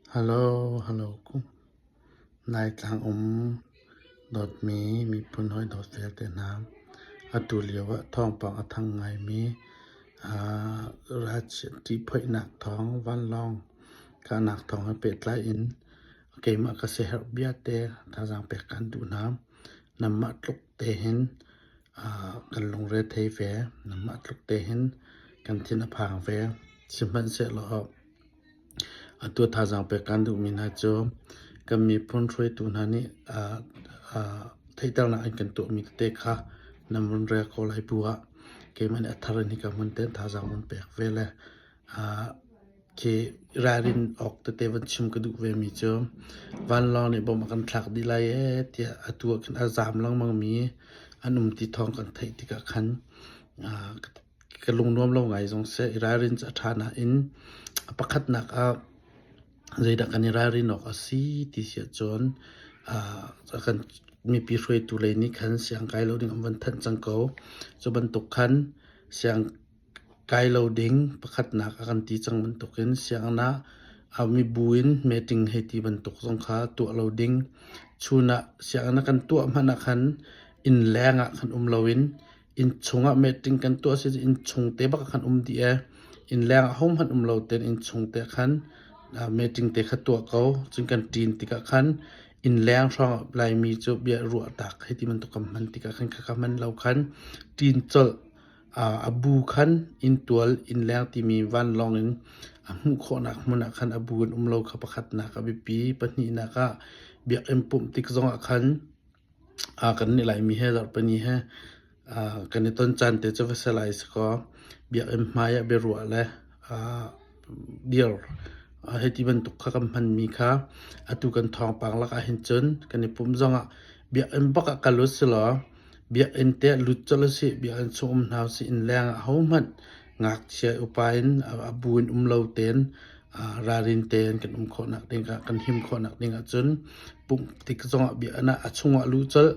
Hello, hello Laitlang um dawtmi miphun hawi dawt vialte hna, atu lio ah thawngpang a thang ngaimi ṭihphoihnak thawng vanlawng kahnak thawng he pehtlai in keimah ka siaherh bia te thazaang pek kaan duh hna. Nanmah tluk te hin kan lungre thei ve, nanmah tluk te hin kan thin a phang ve. Sihmanhsehlaw Atu thazaang pek kaan duhmi hna cu kan miphun hruaitu hna nih theihternak an kan tuahmi tete kha nan vun rel ko lai bu ah keimah nih a thar in hika hmun tein thazaang vun pek ve le khi ralrin awk tete van chim ka duh vemi cu vanlawng nih bom a kan thlak dih lai ee tiah atu ah khin a zaam lengmangmi an um ti thawng kan theih tikah khan ka lungnuam lo ngai zong seh i ralrin cu a ṭha nain a pakhatnak ah zeidah kan i ralrin awk a si ti si ahcun kan mipi hruaitu lei nih khan siang kai lo ding an van thanh cang ko. Cu bantuk khan siang kai lo ding pakhatnak a kan ti cang bantukin sianginn ah mibu in meeting hei ti bantuk zong kha tuah lo ding. Chun ah sianginn ah kan tuah hmanh ah khan inn leng ah khan um loin Innchung ah meeting kan tuah si innchung te bak ah khan um dih ee. Innleng ah hohmanh um lo tein innchung te khan meeting te kha tuah ko. Cun kan ṭin tikah khan innleng hrawng ah Laimi cu bia ruah tak hei ti bantuk kan hman tikah khan khakha hman lo khan ṭin colh. A bu khan inntual innleng timi vanlawng in a hmuh khawhnak hmun ah khan a bu in um lo kha pakhatnak a biapi. Pahnihnak ah biakinn pumh tik zongah khan Kan nih Laimi he zarhpini he kan i ton caan te cu va si lai sikaw biakinn hmai ah biaruah le dir hei ti bantuk kha kan hmanmi kha atu kan thawngpang lakah hin cun kan i pumh zongah biakinn bak ah kal u silaw biakinn te ah lut colh usih, biakinn chung um hna usih, inn leng ah ahohmanh ngakchia upa in a bu in um lo tein ralrin tein kan um khawhnak ding ah kan him khawhnak ding ahcun pumh tik zongah bia a chungah luh colh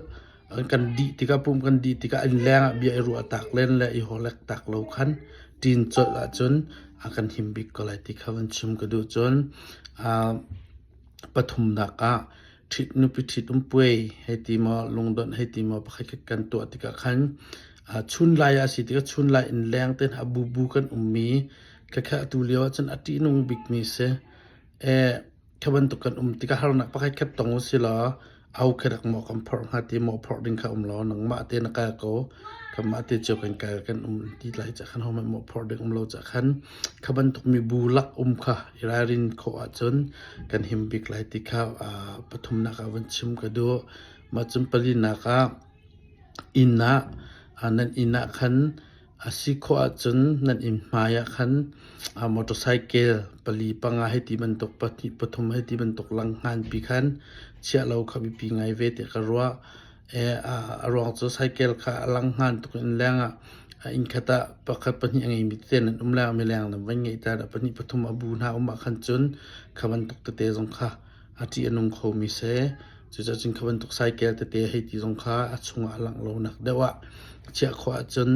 kan dih tikah pumh kan dih tikah inn leng ah bia i ruah tak len le i holek tak lo khan ṭin colh ahcun a kan him bik ko lai ti kha van chim ka duh. Cun pathumnak ah ṭhit nupi ṭhit um puai hei ti maw lungdonh hei ti maw pakhat khat kan tuah tikah khan chunlai ah a si tikah chunlai inn leng te a bubu kan ummi khakha atu lio ahcun a ṭihnung bikmi si. Kha bantuk kan um tikah harnak pakhat khat tong usilaw au khi rak maw kan phorh hnga ti maw phorh ding kha um law nangmah te na kal ko kanmah te cio kan kal kan um ti lai cah khan hohmanh maw phorh ding um lo cah khan kha bantuk mibu lak um kha i ralrin khawh ahcun kan him bik lai ti kha pathumnak ah van chim ka duh. Mah cun palinak ah inn ah nan inn ah khan A si khawh ahcun nan inn hmai ah khan motorcycle pali panga hei ti bantuk pahnih pathum hei ti bantuk langhnganpi khan chiah lo kha biapi ngai ve tiah ka ruah. A ruang cu cycle kha a langhngan tuk in leng ah inn khat ah pakhat pahnih a ngeimi tete nan um leng ah mileng nan van ngeih ta pahnih pathum a bu hna um ah khan cun kha bantuk tete zong kha a ṭih a nung khomi si. Cucaah cun kha bantuk cycle tete hei ti zong kha a chungah a langh lonak deuh ah chiah khawh ahcun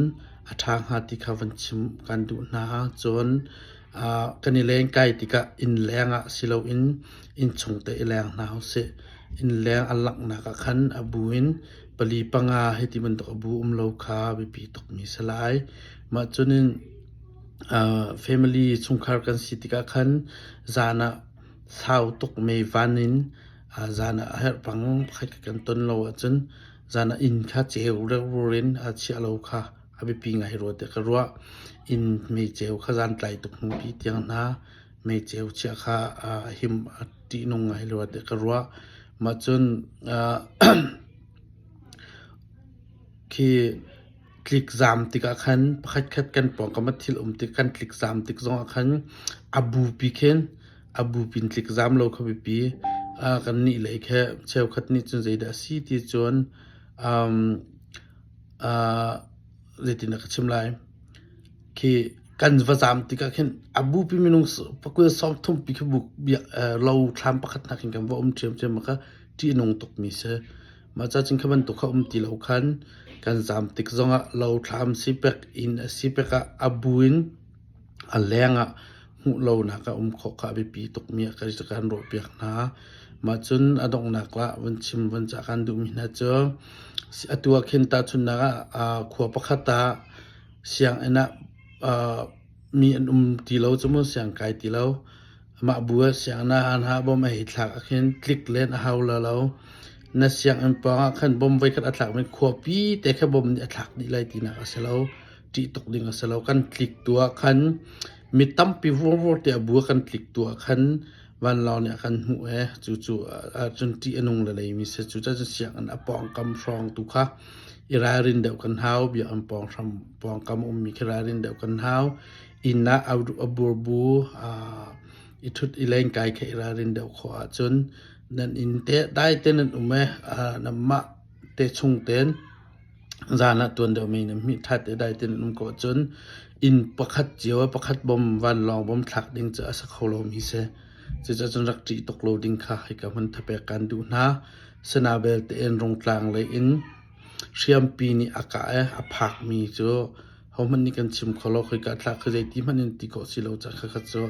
a ṭha hnga ti kha van chim kan duh hna. Cun kan i lengkai tikah inn leng ah si loin inn chung te i leng hna usih. Inn leng a langhnak ah khan a bu in pali panga hei ti bantuk a bu um lo kha biapi tukmi si lai. Mah cun in family chungkhar kan si tikah khan zan ah sau tuk mei van in zan ah a herh pang pakhat kan ton lo ahcun zan ah inn kha ceu reuruar in a chiah lo kha a biapi ngai rua tiah ka ruah. Inn meiceu kha zan tlai tuk hnupi tiang hna meiceu chiah kha a him a ṭihnung ngai rua tiah ka ruah. Mah cun khi tlikzaam tikah khan pakhatkhat kan pawngkam ah thil um tik kan tlikzaam tik zongah khan a bupi khin a bupi in tlikzaam lo kha biapi. Kannih lei khi cheukhat nih cun zeidah a si ti cun zeitindah ka chim lai. Khi kan va zaam tikah khin a bupi minung pakul sawmthum pi khi lo thlam pakhat hna khin kan va um ṭhiamṭhiam kha ṭih a nung tukmi si. Mah ca cun kha bantuk kha um ti lo khan kan zaam tik zongah lothlam sipek inn a sipek ah a bu in a leng ah Hmuh lonak a um khawh kha a biapi tukmi ah kan ruahpiak hna. Mah cun a donghnak ah van chim van cah kan duhmi hna cu atu ah khin tahchunhnak ah khua pakhat ah sianginn ah mi an um ti lo cu mu siang kai ti lo. Mah bu ah sianginn ah hna bom a hei thlak ah khin tlik len a hau la lo. Na sianginn pawng ah khan bom voikhat a thlakmi khuapi te kha bom nih a thlak dih lai tinak a si lo. Ṭih tuk ding a si lo. Kan tlik tu ah khan mi tampi vurvur te a bu ah kan tlik tu ah khan vanlawng nih a kan hmuh ee. Cucu ahcun ṭih a nung leleimi si. Cucaah cun sianginn a pawngkam hrawng tu kha i ralrin deuh kan hau. Biakinn pawng pawngkam a ummi khi ralrin deuh kan hau. Inn ah a burbu i ṭhut i lengkai kha i ralrin deuh khawh ahcun nan inn te dai te nan um ee. Nanmah te chung tein zan ah tuan deuhmi nan hmih ṭhat i dai tein nan um ko ahcun inn pakhat cio ah pakhat bom vanlawng bom thlak ding cu a si kho lomi si. Cucaah cun rak ṭih tuk lo ding kha hika hmun thapek kan duh hna. Sinabelte tein Rungtlang lei in hriampi nih a kah i a phakmi cu hohmanh nih kan chim kho lo. Khoika thlak khi zeiti hmanh in ti khawh si lo caah khakha cu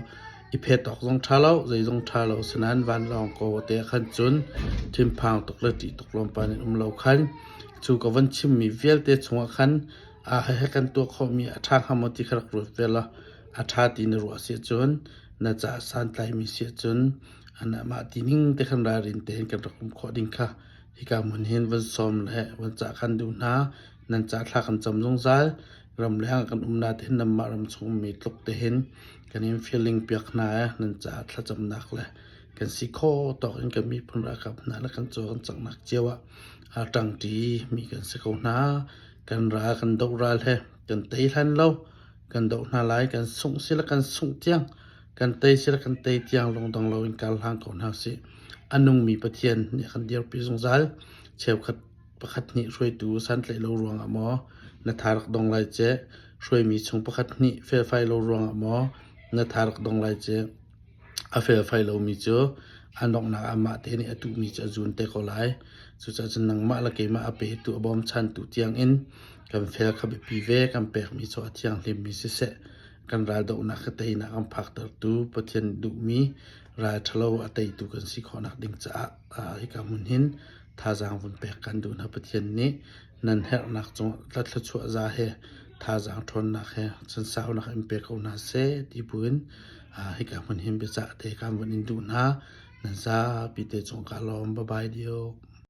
i phet awk zong ṭha lo, zei zong ṭha lo. Sinain vanlawng ko te khan cun thinphang tuk le ṭih tuk lawmpan in um lo khan cu ka van chimmi vialte chungah khan hihi kan tuah khawhmi a ṭha hnga maw ti kha rak ruat ve law a ṭha ti na ruah si ahcun na caah santlaimi si ahcun mah ti ning te khan ralrin tein kan rak um khawh ding kha hika hmun hin van sawm le van cah kan duh hna. Nan ca thla kan cam zungzal. Ramleng kan umnak te hin nanmah ram chung ummi tluk te hin kan in feeling piak hna i nan caah thlacamnak le kan si khawh tawk in kan miphun ralkap hna le kan caw kan canghnak cio ah aa ṭangṭi mi kan si ko hna. Kan ral kan doh ral he kan tei hlan lo kan doh hna lai kan sungh si le kan sungh tiang kan tei si le kan tei tiang lungdong loin kar hlang ko hna usih. A nungmi Pathian nih a kan dirpi zungzal. Cheukhat pakhat hnih hruaitu santlaih lo ruangah maw na tha rak dong lai ceh hruaimi chung pakhat hnih felfai lo ruangah maw na tha rak dong lai ceh a felfai lomi cu a donghnak ah amah te nih a tuhmi cu a zun te ko lai. Cucaah cun nangmah le keimah a petu a bawmchantu tiangin kan fel kha biapi ve kan pekmi cu a thianghlimmi siseh kan raldohnak kha teinak an phaktertu Pathian duhmi ral ṭhalo a teitu kan si khawhnak ding caah hika hmun hin thazaang vun pek kan duh hna. Pathian nih nan herhnak cung thluachuah za he thazaang ṭhawnnak he chansaunak in pe ko hna seh ti buin hika hmun hin biacah te kan vun in duh hna. Nan zapi te cung ka lawm. Bye bye diok.